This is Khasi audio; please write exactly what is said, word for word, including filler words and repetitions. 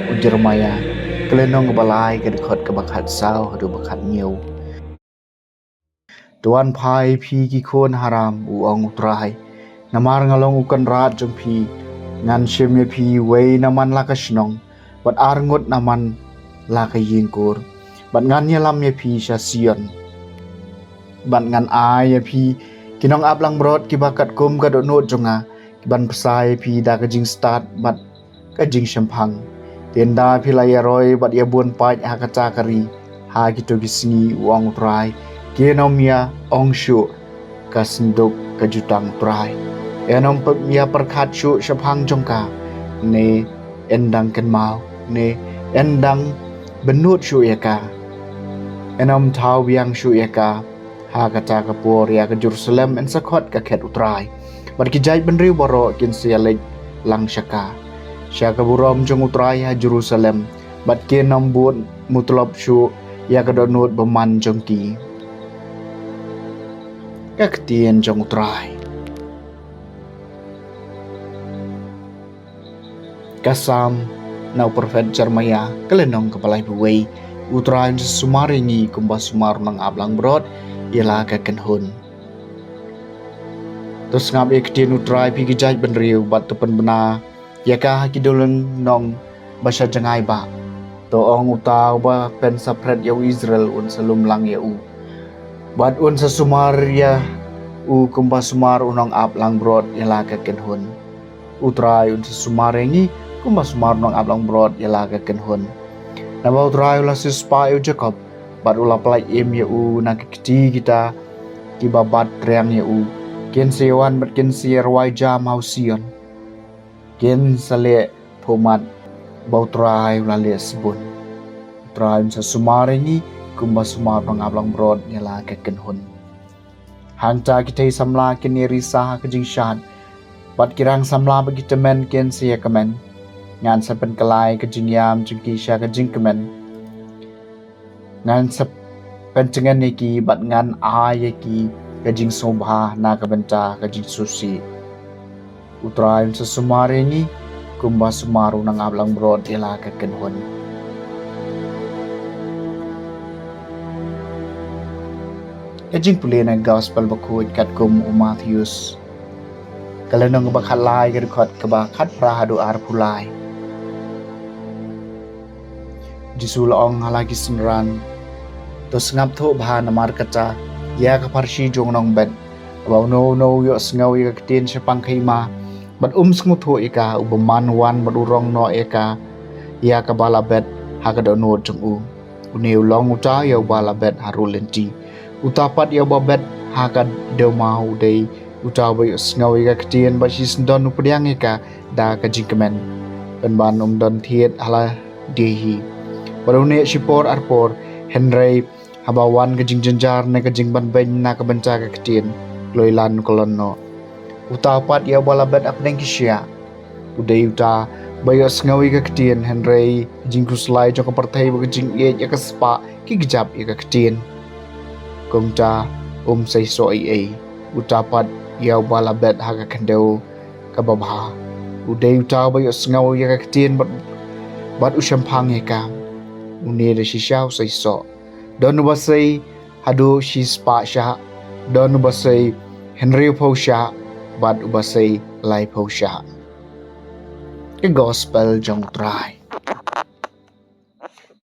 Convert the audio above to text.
U Jeremiah, ka lynnong kaba lai, ka dkhot kaba khatsaw haduh ba khathynñiew. To wan phai phi ki khun haram, u ong U Trai, namar nga long u kynrad jong phi. Ngan shim ïa phi wei na man la ka shnong, bad arngut na man la ka ïing kur, bad ngan ïalam ïa phi sha Sion, bad ngan ai ïa phi ki nongap langbrot kiba katkum ka dohnud jong nga, ki ban bsa ïa phi da ka jingstad bad ka jingshemphang. Te ynda phi la ïaroi bad ïabun pait ha kata ka ri ha kito ki sngi, u ong U Trai, kin ym ïa ong shuh ka synduk ka jutang U Trai. Yn ym pyrkhat shuh shaphang jong ka, ne yn dang kynmaw, ne yn dang bynnud shuh ïa ka. Yn ym thaw biang shuh ïa ka. Ha kata ka por ïa ka Jerusalem yn sa khot ka khet U Trai, bad ki jaitbynriew baroh kin sa ïaleit lang sha ka, sha ka burom jong U Trai ha Jerusalem, bad kin ym bud mutlop shuh ïa ka dohnud bymman jong ki. Ka ktien jong U Trai. Ka Salm na u profet Jeremiah, ka lynnong kaba laiphew wei. U Trai un sa sumar ïa ngi kumba sumar u nongap langbrot ïa la ka kynhun. To sngap ïa ka ktien U Trai, phi ki jaitbynriew, bad to pynbna ïa ka ha ki dolynnong ba sha jngai bah. To ong, uta uba pynsaphriang ïa u Israel un sa lum lang ïa u, bad un sa sumar ïa u kumba sumar u nongap langbrot ïa la ka kynhun. U Trai un sa sumar ïa ngi kumba sumar u nongap langbrot ïa la ka kynhun. Naba U Trai u la siewspah ïa u Jakob, bad u la pyllait im ïa u na ki kti kita kiba bat triang ïa u. Kin sa ïawan bad kin sa ïarwai jam ha u Sion. Kin sa leh phuhmat ba U Trai u la leh sbun. U Trai un sa sumar ïa ngi kumba sumar u nongap langbrot ïa la ka kynhun. Hangta ki thei samla kin ïarisa ha ka jingshad, bad ki rang samla bad ki tymmen kin sa ïakmen. Ngan sa pynkylla ïa ka jingïam jong ki sha ka jingkmen. Ngan sa pyntngen ïa ki, bad ngan ai ïa ki ka jingsngewbha na ka bynta ka jingsngewsih. U Trai un sa sumar ïa ngi kumba sumar u nongap langbrot ïa la ka kynhun. Ka jingpule na ka Gospel bakhuid katkum u Mathaios, ka lynnong kaba khatlai, ka dkhot kaba khatphra haduh arphew lai. Jisu u la ong ha la ki synran, to sngap thuh bha namar kata ïa ka pharshi jong u nongbet. Haba uno uno u ïohsngew ïa ka ktien shaphang ka hima, bad um sngewthuh ïa ka, u bymman u wan bad u rong noh ïa ka ïa kaba la bet ha ka dohnud jong u. Une u long uta ïa uba la bet ha rud lynti. Uta pat ïa uba bet ha ka dewmaw u dei uta uba ïohsngew ïa ka ktien, bad shisyndon u pdiang ïa ka da ka jingkmen, pynban um don thied ha lade hi. Bad un neh shipor arpor, hynrei haba wan ka jingjynjar ne ka jingbanbeiñ na ka bynta ka ktien, kloi lan u kyllon noh. Uta pat ïa uba la bet hapdeng ki shiah, u dei uta ba ïohsngew ïa ka ktien, hynrei ka jingkhuslai jong ka pyrthei bad ka jingïeit ïa ka spah ki kjap ïa ka ktien. Kumta um seisoh ei ei. Uta pat ïa uba la bet ha ka khyndew kaba bha, u dei uta uba ïohsngew ïa ka ktien bad, bad u shemphang ïa ka. Une da shisha u seisoh. Don uba sei haduh shispah shah, don uba sei hynriewphew shah, bad uba sei laiphew shah. Ka Gospel jong U Trai.